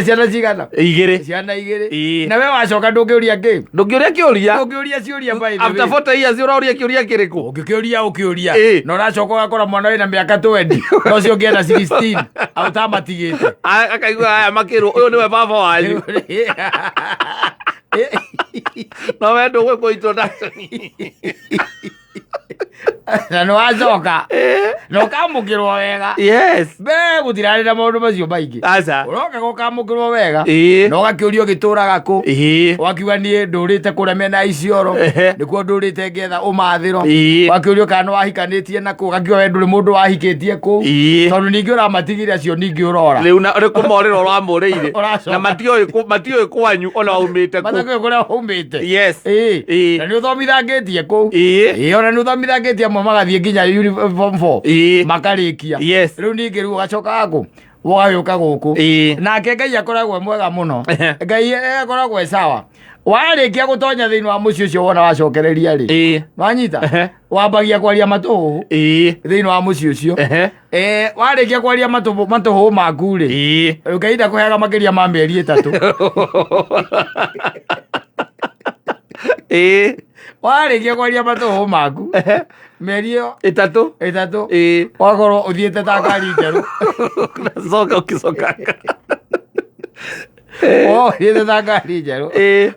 Ciana cigana? Igĩrĩ. Ciana igĩrĩ. Ĩĩ. Na we wacoka ndũngĩũria kĩ? Ndũngĩũria kĩũria. Ndũngĩũria ciũria, by the After way. 40 years ũroria kĩũria kĩrĩkũ? Ũngĩkĩũria ũkĩũria. Ĩĩ. Na ũracoka ũgakora mwana wĩna mĩaka 20, no ũcio ũngĩenda 16 aũtamatigĩte. Akaigua aya makĩrwo ũyũ nĩwe baba wanyu. No we ndũgwĩkwo introduction. Na nĩ wacoka na ũkamũkĩrwo wega. Mbere gũtirarĩ na maũndũ macio maingĩ. Aca. Ũroka ũkamũkĩrwo wega na ũgakĩũrio ũgĩtũraga kũ. Wakiuga niĩ ndũrĩte kũrĩa mĩena ya Isiolo. Nĩkuo ndũrĩte ngetha ũmathĩro. Wakĩũrio kana nĩ wahikanĩtie na kũ, ũgakiuga we ndũrĩ mũndũ wahikĩtie kũu. Tondũ ningĩ ũramatigire acio ningĩ ũrora. Rĩu na nĩ kũmorĩra ũramũrĩire. Ũracoka. Na matiũĩ kwanyu ona waumĩte kũ. Matakĩũĩ kũrĩa waumĩte. Ĩĩ. Na nĩ ũthomithangĩtie kũu. Ĩĩ, ona nĩ ũthomithangĩtie amwe magathiĩ nginya form 4. Makarĩkia. Rĩu ningĩ rĩu ũgacoka gũkũ ũgagĩũka gũkũ. Nake Ngai akoragwo e mwega mũno. Ngai akoragwo e sawa. Warĩkia gũtonya thĩinĩ wa mũciĩ ũcio wona wacokereria rĩ, wanyita, wambagia kwaria matũhũhũ thĩinĩ wa mũciĩ ũcio. Warĩkia kwaria matũhũhũ maku rĩ, Ngai ndakũheaga makĩria ma mĩeri 3. Warĩkia kwaria matũhũhũ maku mĩeri ĩyo 3. 3, wakorwo ũthiĩte ta ngari njerũ. Coka ũkĩcokaga. Ũthiĩte ta ngari njerũ.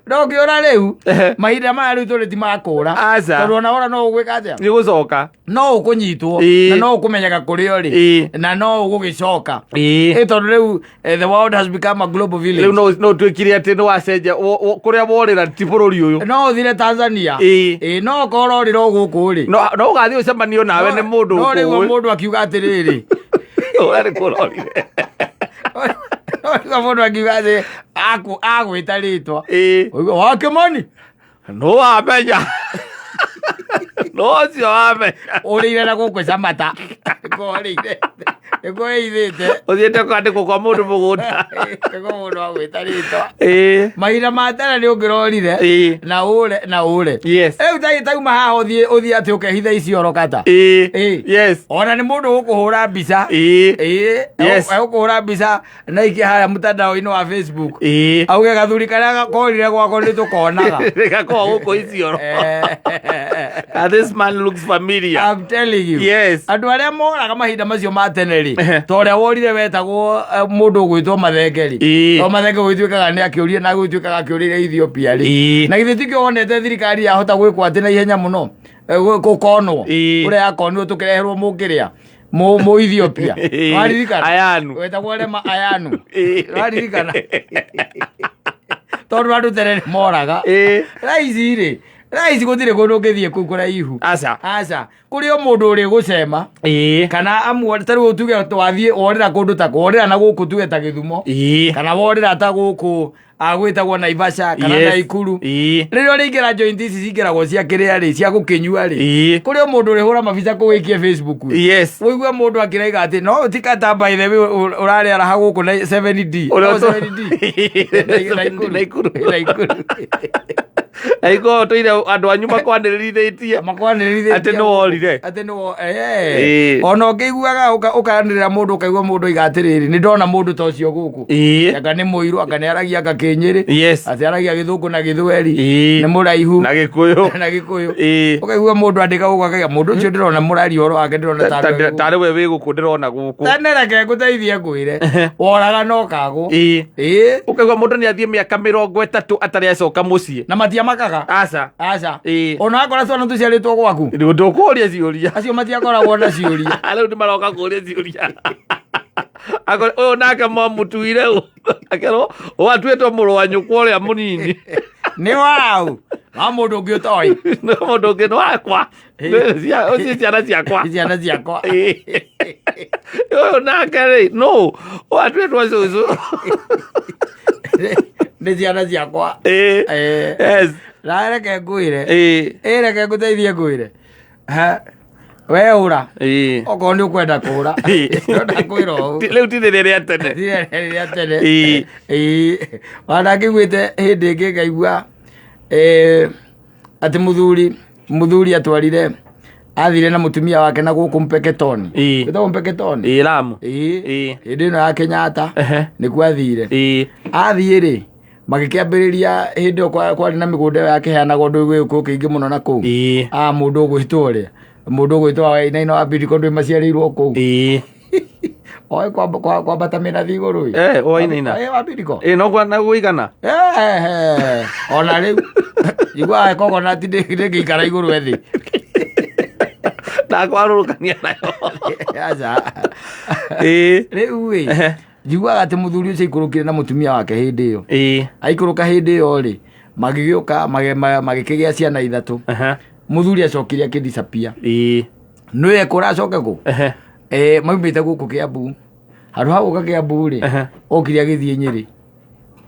No ũngĩũra rĩu, mahinda maya rĩu tũrĩ ti makũra. Aca. Tondũ ona wora no ũgwĩka atĩa? Nĩ gũcoka. No ũkũnyitwo. Na no ũkũmenyeka kũrĩa ũrĩ. Na no ũgũgĩcoka. Ĩ tondũ rĩu the world has become a global village. Rĩu no ũtuĩkire atĩ nĩ wacenjia kũrĩa worĩra ti bũrũri ũyũ. No ũthire Tanzania. Ĩ, no ũkorwo ũrĩra o gũkũ rĩ. No ũgathiĩ ũcemanio nawe nĩ mũndũ No rĩu ũkũĩ. mũndũ akiuga atĩrĩrĩ. Ũrĩa nĩ kũrorire. No rĩu mũndũ akiuga atĩ agwĩta rĩtwa. Ũigua, wa Kĩmani. No wamenya. No ũcio wamenya. Ũrĩire na gũkũ Camata. Nĩkuo ũrĩire. Nĩkuo wĩithĩte. Ũthiĩte kwandĩkwo kwa mũndũ mũgũnda. Nĩkuo mũndũ agwĩta rĩtwa. Mahinda ma tene nĩ ũngĩrorire. Na ũre na ũre. Rĩu tauma haha ũthiĩ atĩ ũkehitha Isiolo kata. Ona nĩ mũndũ ũgũkũhũra mbica. Egũkũhũra mbica na ikia harĩa mtandao-inĩ wa Facebook. Auge gathuri karĩa korire gwakwa nĩ tũkonaga. Gakorwo gũkũ Isiolo. This man looks familiar. I'm telling you. Andũ arĩa moraga mahinda macio ma tene rĩ, ta ũrĩa worire wetagwo mũndũ ũgwĩtwo Mathenge rĩ. To Mathenge gũgĩtuĩkaga nĩ akĩũrire na gũgĩtuĩkaga akĩũrĩire Ethiopia rĩ. Na githĩ tikĩo wonete thirikari yahota gwĩkwo atĩ na ihenya mũno, gũkonwo. Ũrĩa yakonirwo tũkĩreherwo mũkĩrĩa. Mu Ethiopia. Waririkana? Ayanu. Wetagwo Rema Ayanu. Waririkana? Tondũ andũ tene nĩ moraga. Thaa ici rĩ, thaa ici gũtirĩ kũndũ ũngĩthiĩ kũu kũraihu. Aca. Aca. Kũrĩ o mũndũ ũrĩ gũcema. Kana amuone, ta rĩu tuge wathiĩ worĩra kũndũ ta worĩra na gũkũ tuge ta Gĩthumo. Kana worĩra ta gũkũ agwĩtagwo Naivasha kana Naikuru. Rĩrĩa ũrĩingĩra joint ici cingĩragwo cia kĩrĩa rĩ, cia gũkĩnyua rĩ, kũrĩ o mũndũ ũrĩhũra mabica kũu aikie Facebook. Ũigue mũndũ akĩraiga atĩ no ti kata by the way ũrarĩ araha gũkũ na 7D. Ũrĩa No, 7D. Naikuru. Naikuru. Naikuru tũire andũ anyu makwanĩrĩrithĩtie. Makwanĩrĩrithĩtie. Atĩ nĩ worire. Atĩ nĩ Ona ũngĩiguaga ũkanĩrĩra mũndũ ũkaigua mũndũ oiga atĩrĩrĩ, nĩ ndona mũndũ ta ũcio gũkũ. Anga nĩ mũirũ, anga nĩ aragia anga kĩnyĩrĩ. Atĩ aragia gĩthũngũ na gĩthweri. Nĩ mũraihu. Na gĩkũyũ. Na gĩkũyũ. Ũkaigua mũndũ andĩka gũkũ akaiga mũndũ ũcio ndĩrona mũraria ũhoro wake ndĩrona tarĩ we gũkũ. Tarĩ we wĩ gũkũ ndĩrona gũkũ. Tene reke ngũteithie ngwĩre. Woraga no kagwo. Ũkaigua mũndũ nĩ athiĩ mĩaka 30 atarĩ acoka mũciĩ. Na matiamakaga. Aca. Aca. Ona akora twana tũciarĩtwo gwaku. Ndũkũria ciũria. Acio matiakoragwo na ciũria. Rĩu nĩ maroka kũria ciũria. Akore ũyũ nake mwamũtuire ũ. Akerwo watuĩtwo mũrũ wa nyũkwa ũrĩa mũnini. Nĩ waũ. Wa mũndũ ũngĩ ũtoĩ. Nĩ mũndũ ũngĩ nĩ wakwa. Ũcio ciana ciakwa. Ciana ciakwa. Ũyũ nake rĩ, nũ watuĩtwo cũcũ. Nĩ ciana ciakwa. Na reke ngwĩre. Reke ngũteithie ngwĩre. Ha, we ũra. Okorwo nĩ ũkwenda kũra. Ndĩrenda kwĩra ũũ. Rĩu ti rĩrĩa rĩa tene. Ti rĩrĩa rĩa tene. Ona ngĩiguĩte hĩndĩ ĩngĩ ngaigua, atĩ mũthuri atwarire Athire na mũtumia wake na gũkũ Mpeketoni. Ĩĩ. Wĩtagwo Mpeketoni. Ĩĩ, Lamu. Ĩĩ. Ĩĩ. Hĩndĩ ĩno ya Kenyatta. Nĩkuo athire. Athiĩ rĩ, magĩkĩambĩrĩria hĩndĩ ĩyo kwarĩ na mĩgũnda ĩyo yakĩheanagwo ndũ gĩũkũ kĩingĩ mũno na kũu. Ah, mũndũ ũgwĩtwo ũrĩa, mũndũ ũgwĩtwo Wainaina wa Mbiriko ndwĩ maciarĩirwo kũu. Oĩ kwambata mĩnathi igũrũ ĩ. Eh, Wainaina. Eh, wa Mbiriko. Ĩĩ, no na gũigana. Ehe, ona rĩu njiguaga kokonati ndĩngĩikara igũrũ ethĩ. Ndakwarũrũkania nayo. Aca. Rĩu ĩ, njiguaga atĩ mũthuri ũcio aikũrũkire na mũtumia wake hĩndĩ ĩyo. Aikũrũka hĩndĩ ĩyo rĩ, magĩgĩũka magĩkĩgĩa ciana ithatũ. Mũthuri acokire akĩdisappear. Nĩwe ekũra acoke kũ? Eh, maumĩte gũkũ Kĩambu. Handũ ha gũka Kĩambu rĩ, okire agĩthiĩ Nyĩrĩ.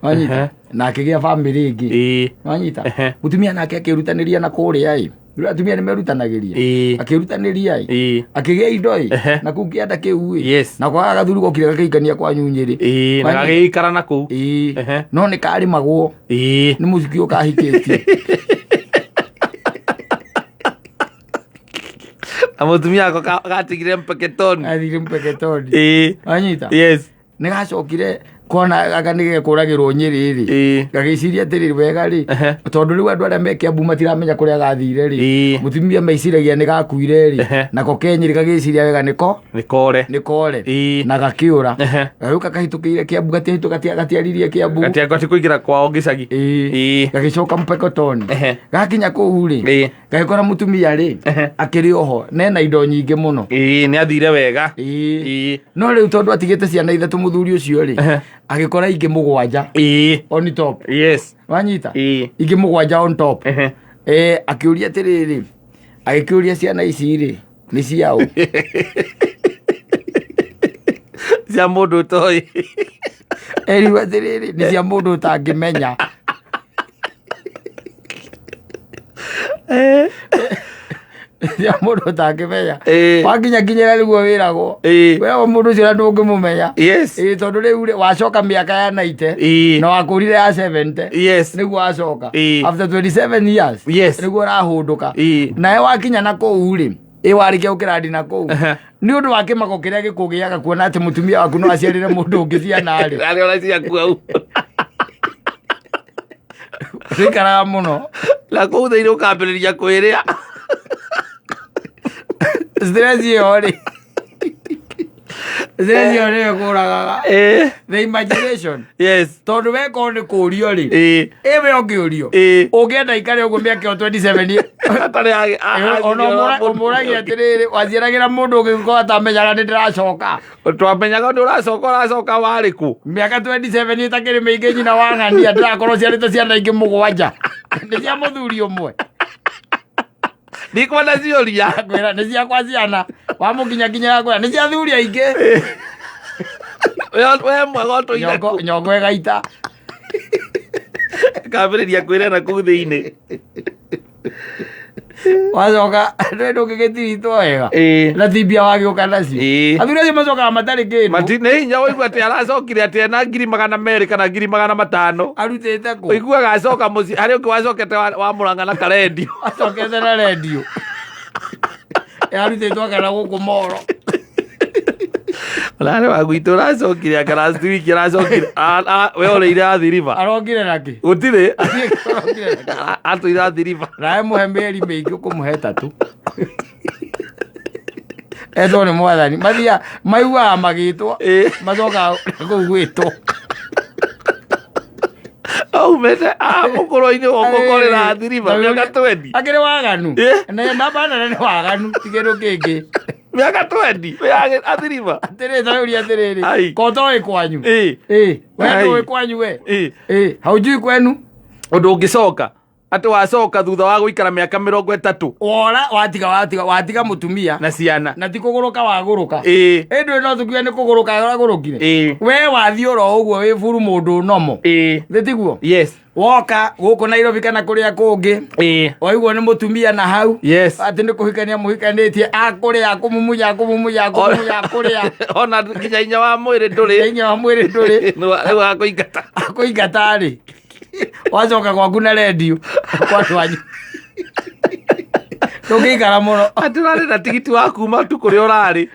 Wanyita? Na akĩgĩa bamĩrĩ ĩngĩ. Wanyita? Mũtumia nake akĩrutanĩria na kũrĩa ĩ. Rĩu atumia nĩ merutanagĩria. Akĩrutanĩria ĩ. Akĩgĩa indo ĩ. Na kũu kĩanda kĩu ĩ. Na kwaga gathuri gokire gakĩikania kwanyu Nyĩrĩ. Ĩĩ, na Wanyita? gagĩikara na kũu. Ĩĩ. No nĩ karĩmagwo. Nĩ mũciki ũkahikĩtie. Na mũtumia wako gatigire Mpeketoni. Athire Mpeketoni. Wanyita? Yes. Nĩ gacokire kona anga nĩ gekũragĩrwo Nyĩrĩ rĩ. Gagĩciria atĩrĩrĩ wega rĩ, tondũ rĩu andũ arĩa me Kĩambu matiramenya kũrĩa gathire rĩ, mũtumia meciragia nĩ gakuire rĩ, nako ke Nyĩrĩ gagĩciria wega nĩko Nĩ kore. Nĩ kore. Na gakĩũra. Gagĩũka kahĩtũkĩire Kĩambu, gatiaririe Kĩambu. Gatiangati kũingĩra kwao gĩcagi. Gagĩcoka Mpeketoni. Gakinya kũu rĩ, gagĩkora mũtumia rĩ, akĩrĩ oho na ena indo nyingĩ mũno. Ĩĩ, nĩ athire wega. No rĩu tondũ atigĩte ciana ithatũ mũthuri ũcio rĩ, agĩkora ingĩ mũgwanja. On top. Wanyita? Ingĩ mũgwanja on top. Eh, akĩũria atĩrĩrĩ, agĩkĩũria ciana ici rĩ, nĩ ciaũ? Cia mũndũ ũtoĩ. Erirwo atĩrĩrĩ, nĩ cia mũndũ ũtangĩmenya. Cia mũndũ ũtangĩmenya. Wakinya kinyĩra nĩguo wĩragwo. Wĩragwo mũndũ ũcio na ndũngĩmũmenya. Ĩĩ, tondũ rĩu rĩ, wacoka mĩaka ya 90. Na wakũrire ya 70. Nĩguo wacoka. After 27 years. Nĩguo ũrahũndũka. Nawe wakinya na kũu rĩ, ĩ warĩkia gũkĩrandi na kũu. Nĩ ũndũ wa kĩmako kĩrĩa gĩkũgĩaga kuona atĩ mũtumia waku no aciarĩre mũndũ ũngĩ ciana rĩ. Arĩa ona ciaku hau. Ũikaraga mũno. Na kũu thĩinĩ ũkambĩrĩria kwĩrĩa. Stress ĩyo rĩ. Stress ĩyo nĩyo ĩkũragaga. The imagination. Tondũ we korwo nĩ kũũrio rĩ. Ĩ we ũngĩũrio. Ũngĩenda ikare ũguo mĩaka ĩyo 27. Atarĩ Ona ũmũragia atĩrĩrĩ, waciaragĩra mũndũ ũngĩ atamenyaga nĩ ndĩracoka. Twamenyaga nĩ ũracoka ũracoka warĩ kũ? Mĩaka 27 ĩtakĩrĩ mĩingĩ nyina wa ng'ania ndĩrakorwo ciarĩte ciana ingĩ mũgwanja. Nĩ cia mũthuri ũmwe. Ndikwenda ciũria. Ngwĩra nĩ ciakwa ciana. Wamũkinya kinya ngwĩra nĩ cia athuri aingĩ. We mwega ũtũire Nyongo nyongo ĩgaita. Kambĩrĩria kwĩrĩa na kũu thĩinĩ. Wacoka ndũĩ ndũngĩgĩtiritwo wega. Na ti mbia wagĩũka nacio. Athuri acio macokaga matarĩ kĩndũ. Mati nĩ hinya ũigua atĩ aracokire atĩ ena 200,000 kana 500,000. Arutĩte kũ? Ũiguaga acoka mũciĩ harĩ ũngĩ wacokete wa Mũrang'a na karendio. Acokete na rendio. Arutĩtwo kana gũkũ moro. Ũrarĩ wa gwitũ ũracokire anga last week aracokire we ũrĩire Athi River. Arokire nakĩ? Gũtirĩ. Arokire nakĩ? Atũire Athi River. Nawe mũhe mĩeri mĩingĩ ũkũmũhe ĩtatũ. Etwo nĩ mwathani. Mathia maiguaga magĩtwo. Macokaga kũu gwĩtwo. Aumĩte mũkũrũ-inĩ gũkũ kũrĩra Athi River mĩaka 20. Akĩrĩ waganu. Na namba nene nĩ waganu ti kĩndũ kĩngĩ. Mĩaka 20 wĩ Athi River. Atĩrĩ ta ũria atĩrĩrĩ. Ko toĩ kwanyu. We ndũĩ kwanyu we. Haujui kwenu. Ũndũ ũngĩcoka atĩ wacoka thutha wa gũikara mĩaka 30. Wora watiga watiga watiga mũtumia. Na ciana. Na ti kũgũrũka wagũrũka. Ĩndũ no tũkiuge nĩ kũgũrũka wagũrũkire. We wathiĩ oro ũguo wĩ buru mũndũ nomo. Thĩ tiguo? Woka gũkũ Nairobi kana kũrĩa kũngĩ. Waigua nĩ mũtumia na hau. Atĩ nĩ kũhikania mũhikanĩtie akũrĩa akũmumunya akũmumunya akũmumunya akũrĩa. Ona nginya hinya wa mwĩrĩ ndũrĩ. Hinya wa mwĩrĩ ndũrĩ. Rĩu akũingata. Akũingata rĩ. Wacoka gwaku na rendio. Kwa andũ anyu. Tũngĩikara mũno. Atĩ ũrarĩ na tigiti wa kuma tu kũrĩa ũrarĩ.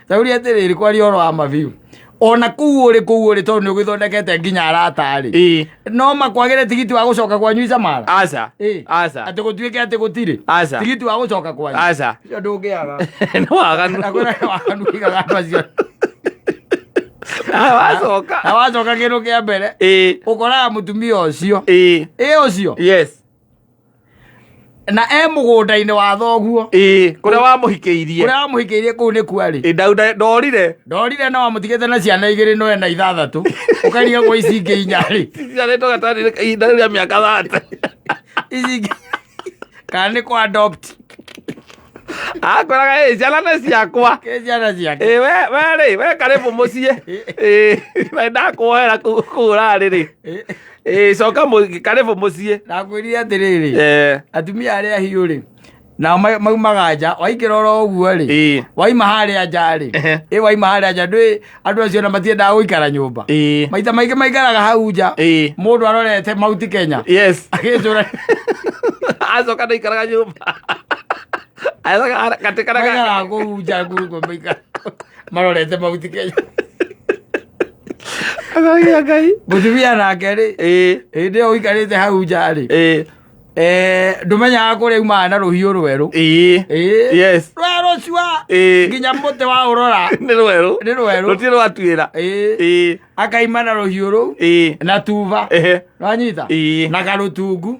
Tauria atĩrĩrĩ, kwaria ũhoro wa mabiũ, ona kũu ũrĩ, kũu ũrĩ, tondũ nĩ ũgĩthondekete nginya arata rĩ, no makwagĩre tigiti wa gũcoka kwanyu Icamara? Aca. Ĩ. Aca. Atĩ gũtuĩke atĩ gũtirĩ Aca. tigiti wa gũcoka kwanyu? Aca. Ũcio ndũngĩaga. Nĩ waganu. Na kwĩna waganu ũigaga andũ acio. Na wacoka. Na wacoka, kĩndũ kĩa mbere ũkoraga mũtumia ũcio, ĩ ũcio, na e mũgũnda-inĩ wa thoguo. Ĩ, kũrĩa wamũhikĩirie. Kũrĩa wamũhikĩirie, kũu nĩ kuarĩ. Ĩ, ndorire. Ndorire na wamũtigĩte na ciana igĩrĩ, no ena ithathatũ, ũkarigagwo ici ingĩ inya rĩ. Ciarĩtwo gatagatĩ ihinda rĩu rĩa mĩaka 30. Ici ingĩ kana nĩ kwa adopt? Akwĩraga, "Ĩ, ciana nĩ ciakwa." Kĩ ciana ciake. Ĩ, we rĩ, we karibu mũciĩ. Ĩ, we ndakuohera kũu kũu ũrarĩ rĩ. Ĩ, coka karibu mũciĩ. Ndakwĩrire atĩrĩrĩ, atumia arĩa ahiũ rĩ, nao maumaga nja, waingĩra oro ũguo rĩ, waima harĩa nja rĩ, ĩ waima harĩa nja, ndũĩ andũ acio na matiendaga gũikara nyũmba. Maita maingĩ maikaraga hau nja, mũndũ arorete Mount Kenya agĩcũra. Acoka ndaikaraga nyũmba. Acoka katĩ karĩa Maikaraga kũu nja kũu maikara marorete Mount Kenya. Akagia Ngai. Mũtumia nake rĩ, hĩndĩ ĩyo ũikarĩte hau nja rĩ, ndũmenyaga kũrĩa umaga na rũhiũ rwerũ. Ĩ. Rwerũ cua. Nginya mũtĩ wa ũrora. Nĩ rwerũ. Nĩ rwerũ. Rũtirĩ rwatuĩra. Ĩ. Akaima na rũhiũ rũu na tuba. Wanyita? Na karũtungu.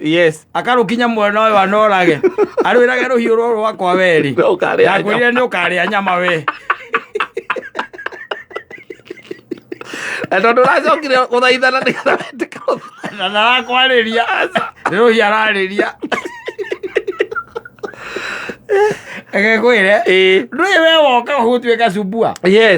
Akarũkinya mwena ũyũ anorage, arwĩrage rũhiũ rũrũ rwakwa werĩ. Nĩ ũkarĩa nyama. Ndakwĩrire nĩ ũkarĩa nyama we. Na tondũ ũracokire gũthaithana nĩgetha wĩtĩkĩrwo. Na ndarakwarĩria, nĩ rũhiũ ararĩria, egekwĩre ndũĩ we woka gũtuĩka cumbua.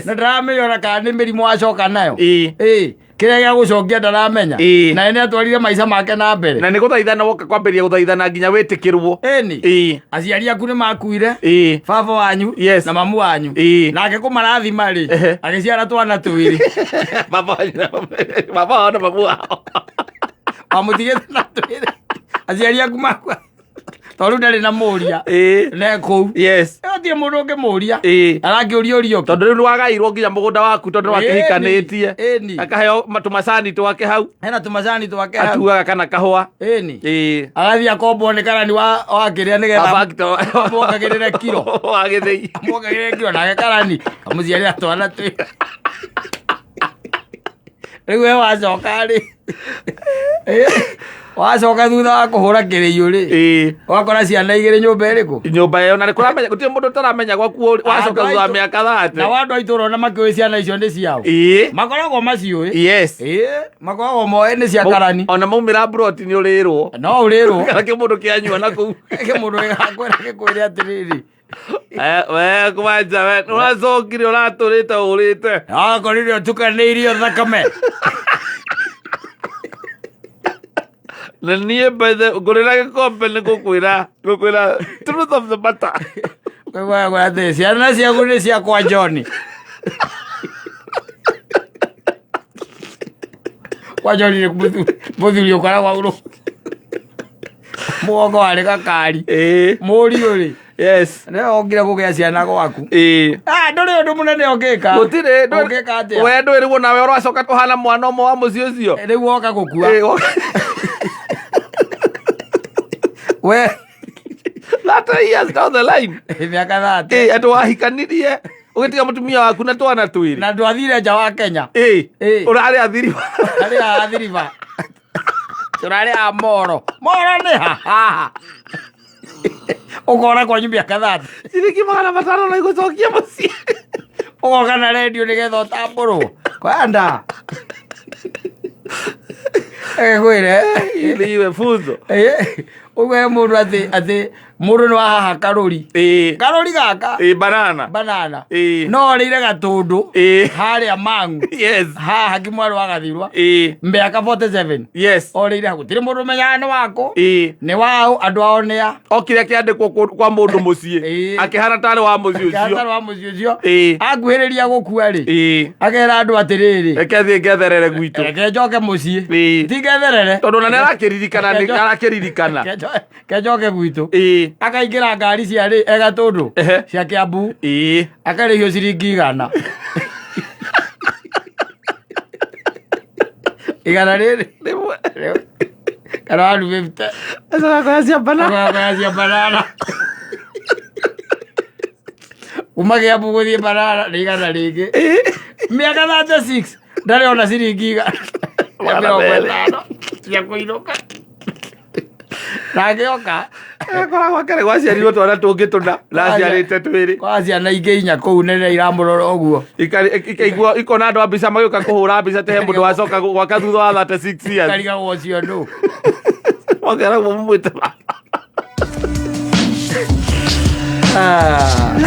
Na ndaramenya ona kana nĩ mĩrimũ wacoka nayo. Ĩ, kĩrĩa gĩa gũcokia ndaramenya. Na nĩ atwarire maica make na mbere. Na nĩ gũthaithana woka kwambĩrĩria gũthaithana nginya wĩtĩkĩrwo. Ĩni. Aciari aku nĩ makuire, baba wanyu na mamu wanyu. Nake kũmarathima rĩ, agĩciara twana twĩrĩ. Baba wanyu baba wao na mamu wao. Wamũtigĩte na twĩrĩ, aciari aku makua, tondũ ndarĩ na mũria. Ne kũu. Gũtirĩ mũndũ ũngĩmũria. Arakĩũria ũrio kĩ? Tondũ rĩu nĩwagairwo nginya mũgũnda waku tondũ nĩwakĩhikanĩtie. Ĩni. Akaheo tũmacani twake hau. Hena tũmacani twake hau. Atuaga kana kahũa. Ĩni. Agathiĩ akombwo nĩ karani wa kĩrĩa nĩgetha amwongagĩrĩre kiro. Wa gĩthĩi. Amwongagĩrĩre kiro, nake karani kamũciarĩra twana twĩ. Rĩu we wacoka rĩ, wacoka thutha wa kũhũra kĩrĩiũ rĩ, ũgakora ciana igĩrĩ nyũmba ĩrĩkũ? Nyũmba ĩyo, na nĩ kũramenya gũtirĩ mũndũ ũtaramenya gwaku wacoka Andũ thutha wa mĩaka 30. Nao andũ a itũũra ona makĩũĩ ciana icio nĩ ciao. Makoragwo maciũĩ. Ĩĩ, makoragwo moĩ nĩ cia karani. Ona maumĩra mburoti nĩ ũrĩrwo. No ũrĩrwo. Kana kĩmũndũ kĩanyua na kũu. Kĩmũndũ gĩgakwĩra, gĩkwĩre atĩrĩrĩ, We kwanja we nĩũracokire ũratũrĩte ũrĩte. Akorire ũtukanĩirio thakame. Na niĩ bethe ngũrĩra gĩkombe nĩ ngũkwĩra truth of the matter. Kwĩgwagwa atĩ ciana ciaku nĩ ciakwa John. Kwa John nĩ mũthuri ũkoragwo ũrũ mũgongo warĩ gakari. Mũriũ rĩ, nĩwe okire kũgĩa ciana gwaku. Ah, ndũrĩ ũndũ mũnene ũngĩka. Gũtirĩ. Ũngĩka atĩa? We ndũĩ rĩu nawe ũracoka ũhana mwana ũmwe wa mũciĩ ũcio. Rĩu woka gũkua. We 30 years down the line. Mĩaka 30. Ĩ, atĩ wahikanirie ũgĩtiga mũtumia waku na twana twĩrĩ. Na ndwathire nja wa Kenya. Ũrarĩ athiri. Arĩ athiriba, tũrarĩ a moro moro nĩ haha ũkora kwanyu mĩaka 30. Ciringi 500 na igũcokia mũciĩ. Ũgoka na rendio nĩgetha ũtambũrwo kwanda ĩkwĩre. Iliwe funzo. Ũguo he mũndũ atĩ mũndũ nĩ wahaha karũri. Karũri gaka. Banana. Banana. No ũrĩire gatũndũ harĩa mangu. Haha kimwarĩ wa gathirwa. Mĩaka 47. Orĩire hau, gũtirĩ mũndũ ũmenyaga nĩ wako, nĩ waũ, andũ ao nĩa. Okire akĩandĩkwo kwa mũndũ mũciĩ. Akĩhana tarĩ wa mũciĩ ũcio. Kĩhataro wa mũciĩ ũcio. Akuhĩrĩria gũkua rĩ, akera andũ atĩrĩrĩ, reke thiĩ ngetherere gwitũ. Reke njoke mũciĩ. Ti ngetherere. Tondũ ona nĩ arakĩririkana, nĩ arakĩririkana. Ke njoke gwitũ. Akaingĩra ngari cia rĩ egatũndũ cia Kiambu, akarĩhio ciringi 100. Igana rĩrĩ Rĩmwe. Kana 150. Acoka kuoya cia banana. Acoka cia banana. Kuma Kiambu gũthiĩ banana nĩ 100 rĩngĩ. Mĩaka 36 ndarĩ ona ciringi igana rĩa Magana mĩrongo merĩ. ĩtano cia kũinũka. Na agĩoka Akoragwo akĩrĩ gwaciarirwo twana tũngĩ tũna na aciarĩte twĩrĩ. Kwa ciana ingĩ inya kũu nene iramũrora ũguo. Ikaigua ikona andũ a mbica magĩũka kũhũra mbica te he mũndũ wacoka gwaka thutha wa 36 years. Karigagwo ũcio nũ. Makeragwo mũmwĩte baba. Ah.